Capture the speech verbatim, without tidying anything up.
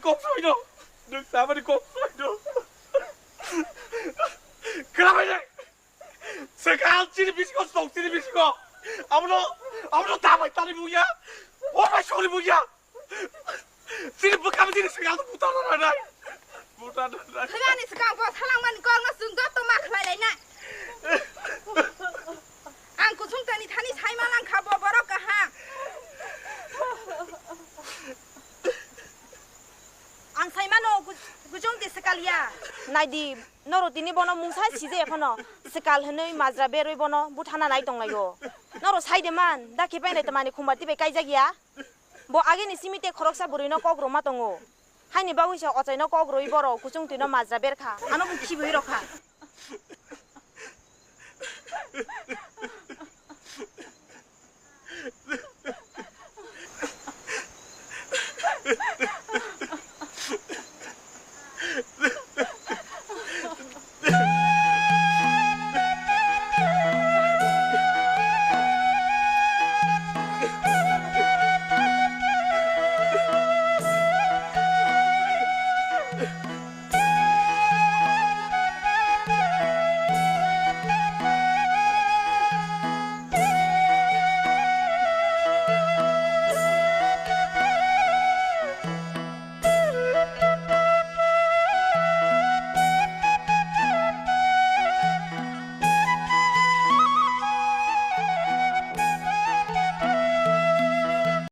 Kok soi do. Nuk samani kok soi do. Kra bai dai. Sekal chini bisingo sok chini bisingo. Amono, amono tamai tani buya. O bai sori buya. Chini bwkha chini sekal buta na nai. Buta na nai. Khlani sekal bo salang mani kor ngasung jotto ma khlai lai na. Ang kusung tani thani sai ma lang kha bo borok kaham. Ang sai mano ku-, kuchung ti sekal ya. Naidi, noro tini bono mungsa sije phano sekal hwnwi majra berwi bono buthana nai tong laio. Noro sai de man, da khe pai nai tamani khumba tibai kaijak ya. Bo agini simi te khoroksa bwrwi no kok rwma tongo. Haini bagwi se ochai no kok rwi boro kuchung twi no majra ber kha. Ano bo khibwi rw kha.